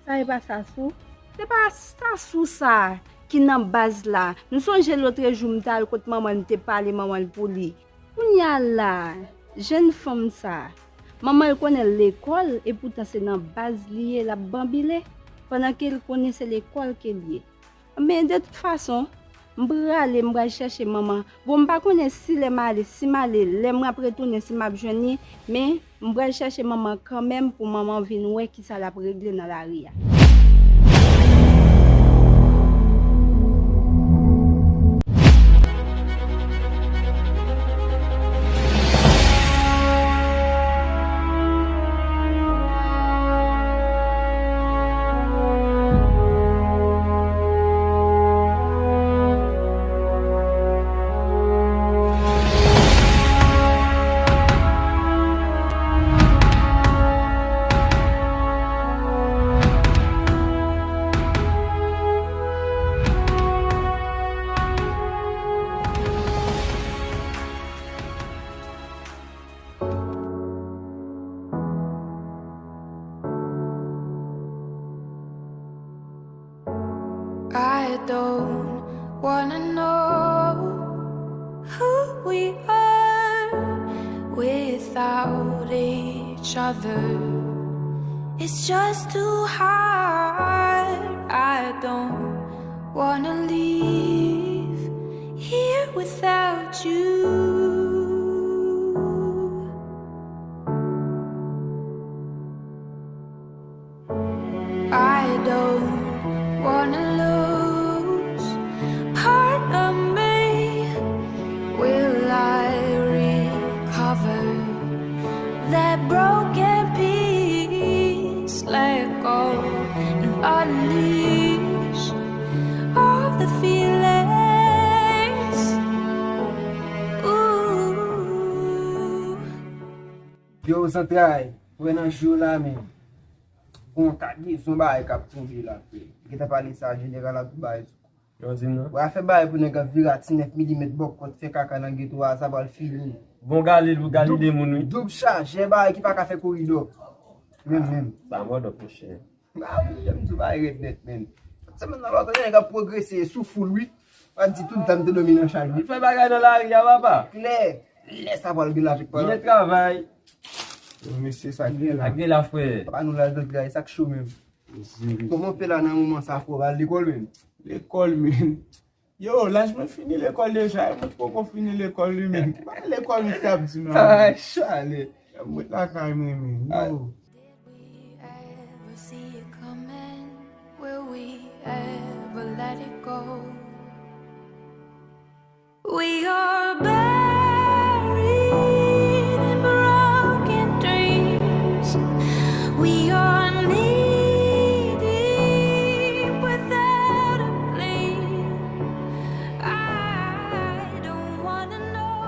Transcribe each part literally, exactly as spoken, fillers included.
Sa e pa Sasou? Se pa Sasou sa ki nan baz la. M sonje lotrejou m t al kot manman l, m te pale manman l pou li. Kounye a la, jèn fanm sa, manman l konnen l lekòl, epoutan se nan baz li ye, l ap banbile, pandan ke l konnen se lekòl ke l ye. Men de tout fason, m prale, m pral chèche manman. Bon, m pa konnen si lè m ale, si m ale, lè m ap retounen, si m ap jwenn li, men m pral chèche manman kanmenm pou manman vin wè kisa l ap regle nan lari a. I don't wanna know who we are without each other. It's just too hard. I don't wanna leave here without you. I don't wanna lose part of me. Will I recover that broken piece? Let go and unleash all the feelings. Ooh. Yo, zantray, wè nan jou la menm. Gon kagezon bagay k ap tonbe la, frè. Gentan pale sa, jeneral ap bay. Yo di m nan. Wè afè bagay pou nèg ap vire a ti nèf milimèt bòkòt fè kaka nan geto a, sa pral fini. Bon, Galil, Galil de moun, wi. Doub chajè bagay ki pa ka fè koridò. Menm, menm. Sa mòdòp, monchè. Ah, wi, m di w bagay rèd nèt, menn. Semèn nan, lòt nèg ap pwogrese sou foul, wi. Pa di tout zam te dòmi nan chaj, wi. Fè bagay nan lari a, papa. Klè. Lè sa pral gen lavi, papa. Byen travay. Yo, mesye, sa gen la. Sa gen la, frè. Papa nou laj dòt gay, sa k cho menm. Kòman w fè la nan moman sa, frè, w al lekòl menm? Lekòl, menm. Yo, laj mwen fini lekòl deja, e mwen poko fini lekòl li menm. Ki pa lekòl misye ap di m la? Ay, chale. Mwen lakay mwen menm. Yo. Did we ever see it coming? Will we ever let it go? We are buried in broken dreams. We are knee deep without a plea. I don't wanna know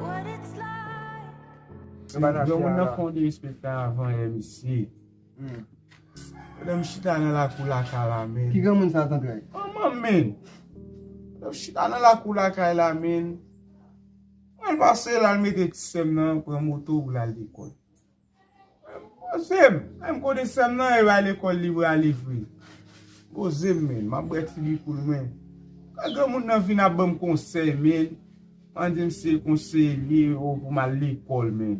what it's like. Yo, moun nan fè yon derespektan avan yè, mesye. Hmm. Pandan m chita nan lakou lakay la, menn. Ki granmoun sa, zantray? Manman m, menn. Pandan m chita nan lakou lakay la, menn. Mwen pase la, l mete ti sè m nan, pran moto pou l al lekòl. Poze m. Menm kote sè m nan, e bay lekòl li prale vre. Poze m, menn. M ap bwè ti bipoul mwen. Kan granmoun nan vin ap ban m konsèy, menn. Mande m se konseye li, o, pou m al lekòl, menn.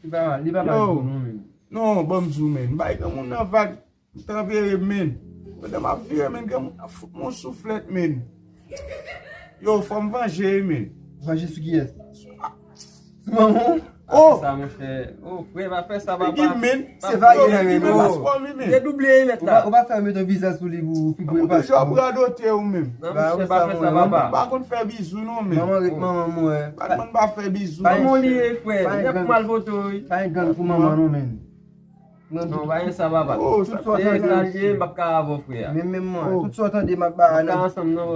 Li pa, li pa bay bon non, menn. Non, ban m di w, menn. M bay granmoun nan vag, m tanpere, menn. Pandan m ap vire, menn, granmoun nan fout mwen yon souflèt, menn. Yo, fò m vanje, menn. Vanje sou kiyès? Sou manman w? Oh! Sa, monchè. Oh, frè, pa fè sa, papa. Figi m, menn. Se vage, menn. Figi m, paspò m, menn. Dedouble, menn, la. Ou pa, ou pa fè mete yon vizaj sou li pou figi w paspò. Ou toujou ap radote ou menm. Non, monchè, pa fè sa, papa. Pa konn fè bizou, non, menn. Manman ret manman, mwen. Pa konn pa fè bizou, monchè. Manman li ye, frè. Li ap mal voto, wi. Pa gen gang pou manman, non, menn. Non, pa gen sa, papa. Oh, tout sa w tande, m ap ka avè w, frè. Men, men mwen, tout sa w tande, m ap ba a nan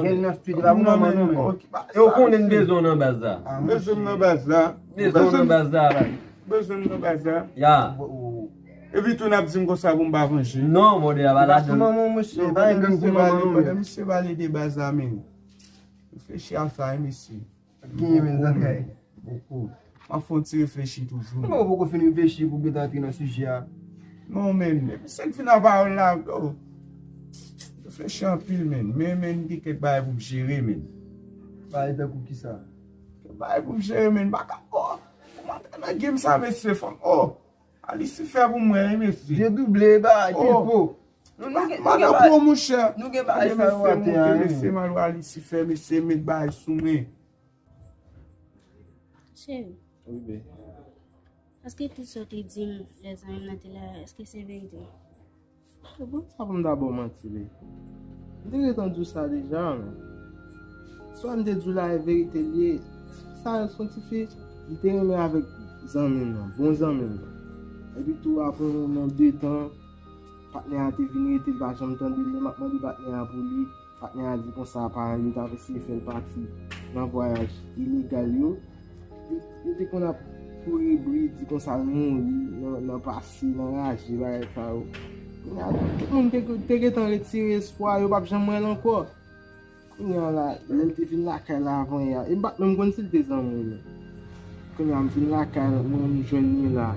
gang nan street, e pa pou manman, non, menn. E w konnen m bezwen w nan baz la. Bezwen m nan baz la. Bezwen w nan baz la, baz. Bezwen m nan baz la. Ya. Epi tou n ap di m konsa pou m pa vanje. Non, mòde a pa ladan. Pou manman, monchè, pa gen gang pou manman, non, menn. Pandan misye pale de baz la, menn. Reflechi a sa, wi, mesye. Genyen, menn, zantray. Poko. M ap fè yon ti reflechi toujou. Kòman ou poko fin reflechi pou w gentan antre nan sijè a? Non, men, depi se k vin a pawòl la, yo. Reflechi anpil, men. Men, men, gen kèk bagay pou m jere, men. Bagay tankou kisa? Kèk bagay pou m jere, men. M pa ka, oh, pou m antre nan game sa, mesye, fò m, oh. A Lisifè pou m wè, wi, mesye. Dedouble, bagay, oh, pil po. Nou, nou gen, nou gen bagay, monchè. Nou gen bagay sa yo atè a, mesye, m al wè a Lisifè, mesye, met bagay sou mwen. Cheri. Wi, babe. Èske tout sa w te di m, lè zanmi m nan te la, èske se verite? Bon, sa pou m ta ba w manti, li. M te gentan di w sa deja, men. Sa m te di w la, e verite l ye. Sa se yon tifi, li te renmen avèk zanmi m nan, bon zanmi m nan. Epi tou, apre yon, yon de tan, patnè a te vin rete, li pa janm tande l. Lè m ap mande patnè a pou li, patnè a di konsa paran l yo t ap eseye fè l pati nan vwayaj ilegal yo. Yo, yo te konn ap kouri bri, di konsa l mouri nan, nan pase, nan raje, bagay sa yo. Kounye a, tout moun te, te gentan retire espwa, yo p ap janm wè l ankò. Kounye a la, lè l te vin lakay la avan yè a, e m pa t menm konn si l te zanmi m. Kounye a, m vin lakay la, mwen, m jwenn li la.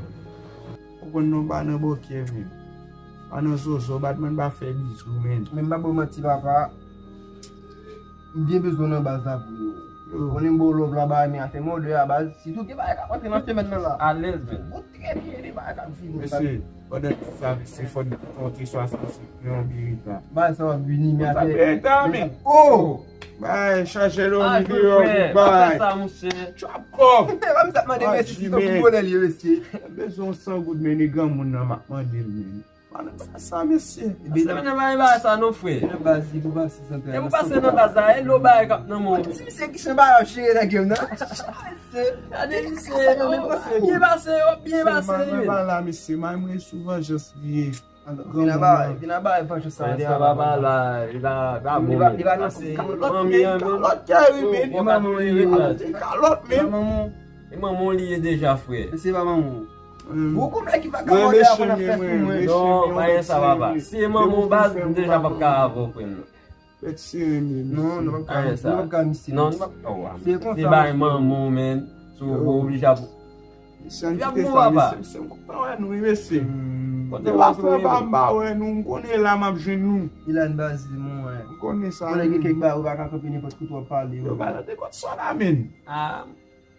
Ou konn non, pa nan bòkyè, men. Pa nan zozo, Batman pa fè bizou, men. Men m pa ba w manti, papa. M byen bezwen w nan baz la pou yo. Yo. Konnen m ba w love la, bagay, men afè mòde a, baz. Sitou gen bagay k ap antre nan semèn nan la. Alèz, men. Ou trè byen, gen bagay k ap vini. Mesye, pandan sa, mesye, fò n kontre swasannsenk milyon Beretta. Bagay sa w ap vini, men afè Beretta, men. Oh! Bay, chaje lo mi deyò, bay. Sa, monchè. Trap kòb. Mwen sa mande mesye si se pou bonè li, mesye. Bezwen san goud, men, e granmoun nan m ap mande l, men. Pa nan bagay sa, mesye. Pase men nan bagay sa non, frè. Nan baz li pou pase nan baz la. E pou pase nan baz la, e lo bagay k ap nan men w. Ti misye ki chan bagay ap chire nan game nan. Gade misye, yo, byen pase, yo, byen pase, wi. Mwen pa la, mesye, mwen, mwen sou vanjans li ye. Vin aba, vin aba, evanjil sa. Sa papa la, li pa, pa bon, men. Li pa nan kalòt, men. Kalòt kè wi, men. Kalòt, men. Manman, e manman li ye deja, frè. Se pa manman. Ou konn ki pa ka mòde avan nan fè sou mwen. Non, pa gen sa, papa. Si e manman w baz, m deja p ap ka avè w, frè m. Bèt sere, men. Non, nou p ap ka, nou p ap ka misye. Non, nou p ap ka. Se konsa, se bay manman w, men. Sou ou oblije ap Mesye, ann kite sa, mesye. Mesye, m kontan wè nou, wi, mesye. Kote w ap wè m pa wè nou, m konnen la m ap jwenn nou. Ilan baz li, mwen. M konnen sa, konnen gen kèk bagay ou pa ka kanpe nenpòt kote w ap pale, yo. Yo pale de kot sa la, men. Ah,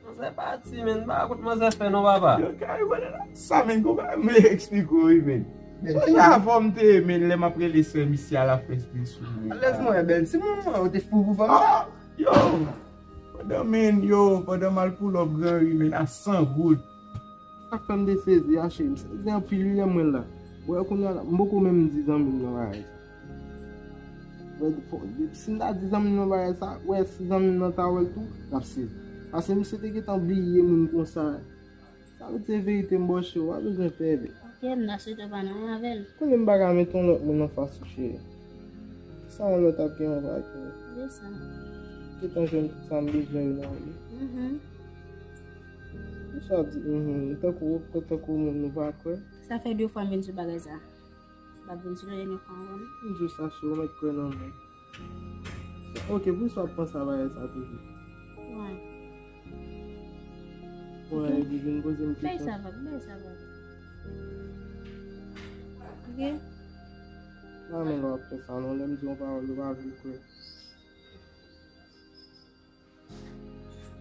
manzè pati, men. M pa wè kot manzè fè non, papa. Yo kay wè la. Sa, men, gon bagay m vle eksplike w, wi, men. Sonje avan m te ye, men, lè m ap rele sè misye a, l ap fè stil sou mwen. Alèz mwen, bèl. Se mwen, mwen, ou te fou pou fanm sa. Yo! Pandan men, yo, pandan m al pull up Gran Ri, men, a san goud. Sa k fè m te sezi a, cheri. M sezi anpil wi lè m wè l la. Wè kounye a la, m poko menm di zanmi m nan bagay sa. Wè, fò, si m ta di zanmi m nan bagay sa, wè si zanmi m nan ta wè l tou, l ap sezi. Paske misye te gentan bliye moun konsa. Sa vle di se verite m ba w, cheri, w pa bezwen pè, bebe. Ok, m ta swete w pa nan anyen avè l. Konnen m pa ka met yon lòt moun anfas ou, cheri. Sa yon lòt ap gen anba kè w. Se sa. Gentan jwenn tout sa m bezwen yo nan ou. Mhm. Poukisa w ap di mhm? Tankou, tankou moun nou pa kwè. Sa fè de fwa m vin sou bagay sa. M ap vin sou dènye fwa ankò, non. M di w sa, cheri, ou mèt kwè nan mwen. Ok, poukisa w ap panse a bagay sa toujou? Wè. Wè, epi vin poze m kesyon. Bay sa, bay sa. Ok? Pa renmen lè w ap fè sa, non. Lè m di yon pawòl, ou pa vle kwè.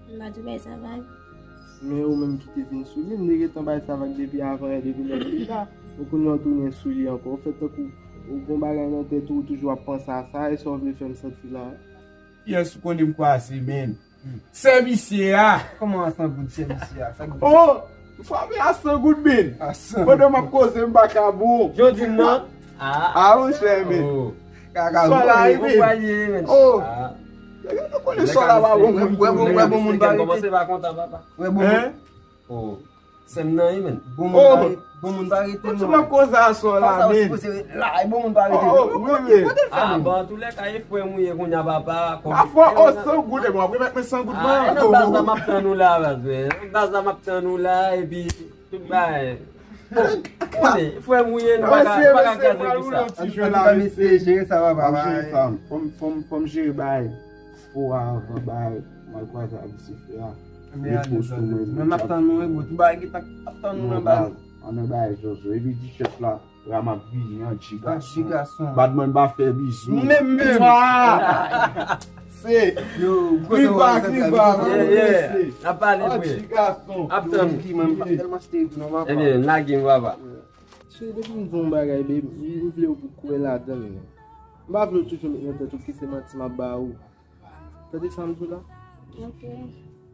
M pa di bay sa vag. Men ou menm ki te vin sou li, m te gentan bay sa vag depi avan yè, depi lè m te la. Ou kounye a w tounen sou li ankò. Ou fè tankou ou gon bagay nan tèt ou, ou toujou ap panse a sa, e sa w vle fè m santi la? Kiyès ou konnen m kwaze, men? Sè misye a! Kòman a san goud sè misye a? Sa goud. Oh! M frape a san goud, men. A san goud. Pandan m ap koze, m pa ka bon. Jodi m nan. Ah, monchè, men. Oh. Kaka, sò la, wi, men. Oh. Nèg yo konnen sò la pa bon moun. Wè bon, wè bon moun pa rete. Kòmanse pa kontan, papa. Wè bon moun. Oh. Sè m nan, wi, men. Bon moun pa rete, bon moun pa rete, non. Ou di m ap koze a sò la, men. Sa w sipoze la, e bon moun pa rete. Oh, wi, men. Kote l fè, men? Ah, bon, antoulèka, e frè m ou ye kounye a, papa. Afwa, oh, san goud, e bon, ap remèt mwen san goud mwen. Ah, e nan baz la, m ap tann ou la, baz, men. Nan baz la, m ap tann ou la, epi tout bagay. Bon, konnen, frè m ou ye, nou pa ka, nou pa ka kraze pou sa. Antouka, mesye, jere sa, papa. M ap jere sa. Fò m, fò m, fò m jere bagay fò a avan bagay m al kwaze ak Lisifè a. Men ale, zanmi. Men m ap tann nou, wi, bro. Tout bagay gentan ap tann nou nan baz. Ann nan bagay Jojo. Epi di chèf la, Ram ap vini, Anji gason. Anji gason. Badman pa fè bizou. Menm, menm. Ah! Se. Yo, kote w wè sa? N ap pale, frè. Anji gason. Ap tann. Yo, m pa tèlman sere pou non, papa. Ebyen, lage m, papa. Cheri, depi m di w yon bagay, baby, m vle w pou kwè ladan l, men. M pa vle w toujou met nan tèt ou ke se manti m ap ba ou. Tande sa m di w la? Ok.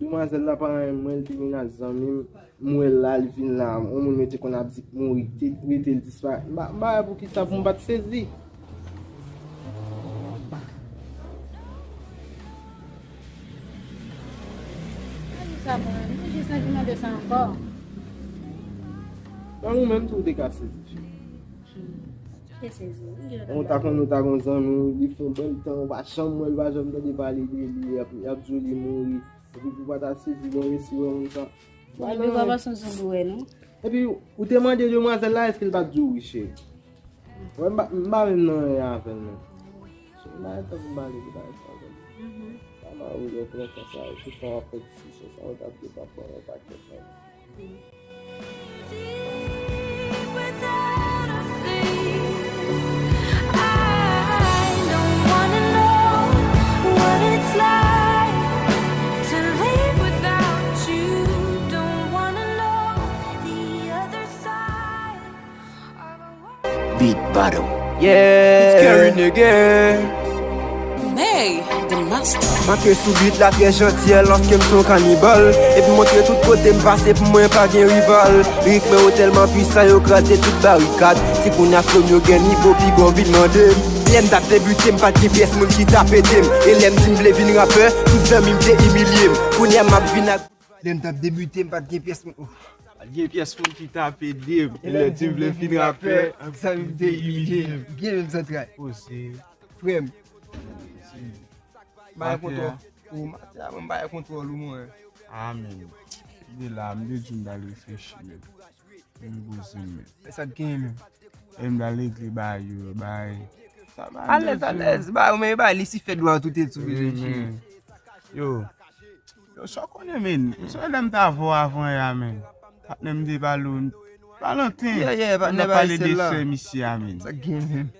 Demwazèl la pa renmen mwen, li te vin ak zanmi m. M wè l la, li vin la. Yon moun mwen te konn ap di k mouri, te rete l disparèt. M pa, m pa wè poukisa pou m pa t sezi. Sa bon, m toujou santi mande sa ankò. Nan ou menm tou, ou te ka sezi. Te sezi. Ou ta konn ou ta gon zanmi w, li fè yon bèl tan, ou pa janm wè l, ou pa janm tande pale de li, y ap, y ap di w li mouri. Epi pou w pa ta sezi lè w resi wè moun sa. Mwen menm pa panse yon zonbi wè nou. Epi ou te mande demwazèl la, èske l pa t di w wi, cheri? Mwen m pa, m pa menm nan anyen avè l non. So, m pa gen tan pou m pale de bagay sa avè l. Kama ou lè pran tan sa, tout tan w ap fè diskisyon sa, ou t ap gen pa pran yon pakèt nan. Beat battle. Yeah. It's Kerry nigga. May, the master. Manke sou beat la, trè janti, lòske m se yon kanibal. Epi montre tout kote m pase, pou mwen pa gen rival. Lirik mwen yo tèlman pwisan, yo kraze tout barikad. Si kounye a flow m yo gen nivo, piga w vin mande m. Lè m t ap debite, m pa t gen pyès moun ki t ap ede m. E lè m di m vle vin rapè, tout zanmi m te imilye m. Kounye a m ap vin ak Lè m t ap debite, m pa t gen pyès moun. Ouf. Pa t gen pyès moun ki t ap ede m. E lè m di m vle vin rapè, sa m te imilye m. Gen menm zantray. Poze. Frè m. Ba yon kontwòl. Ou matè a, mwen ba yon kontwòl ou mwen. Amen. De la, m te di m t al reflechi, men. Mwen poze m, men. E sa k genyen menm? E m t al regle bagay yo, bagay. Alèz, alèz. Ba, ou men, ba, li si fè dwa tout etid. Wi, men. Yo. Yo, sa w konnen, men. Sa lè m t avè w avan yè a, men. Patnè m te pale w. Valentin. Yeah, yeah, patnè. N ap pale de sè misye a, men. Sa k genyen menm?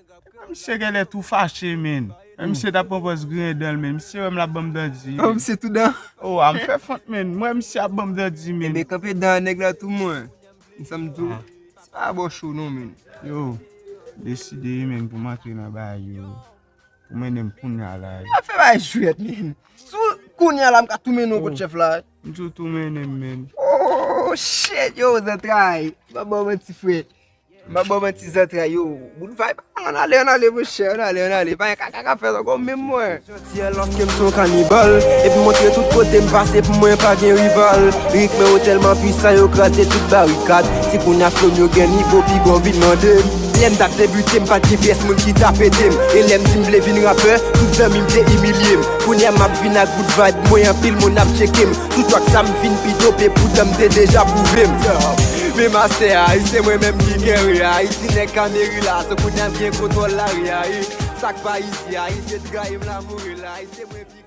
Misye genlè tou fache, men. Misye t ap pran pòz griyen dan l, men. Misye wè m l ap ban m dan di. Oh, misye tou dan. Oh, a m fè fòt, men. Mwen, misye ap ban m dan di, men. Enben, kanpe dan nèg la tou, mwen. M sanm tou. Se pa bò cho non, men. Yo, deside, men, pou m antre nan bagay yo. Pou mennen m kounye a la. Yo, fè bagay jwèt, men. Sou kounye a la, m ka tou mennen w kot chèf la. M tou tou mennen m, men. Oh, shit, yo, zantray. M ap ba w manti, frè. M ap ba w manti, zantray, yo. Bout vibe. Ann ale, ann ale, monchè, ann ale, ann ale. Pa gen kaka k ap fèt ankò, menm mwen. Janti, lòske m se yon kanibal, epi montre tout kote m pase, pou mwen pa gen rival. Lirik mwen yo tèlman pwisan, yo kraze tout barikad. Si kounye a flow m yo gen nivo, piga w vin mande m. Lè m t ap debite, m pa t gen pyès moun ki t ap ede m. E lè m di m vle vin rapè, tout zanmi m te imilye m. Kounye a m ap vin ak bout vibe, mwen anpil moun ap tcheke m. Sou track sa m vin pi dope, poutan m te deja pwouve m. Men mastè a, se mwen menm ki kere a. Ti nèg Kameri la, se kounye a m gen kontwòl lari a, wi. Sa k pa izi a, wi, se trayi m la mouri la, wi, se mwen pi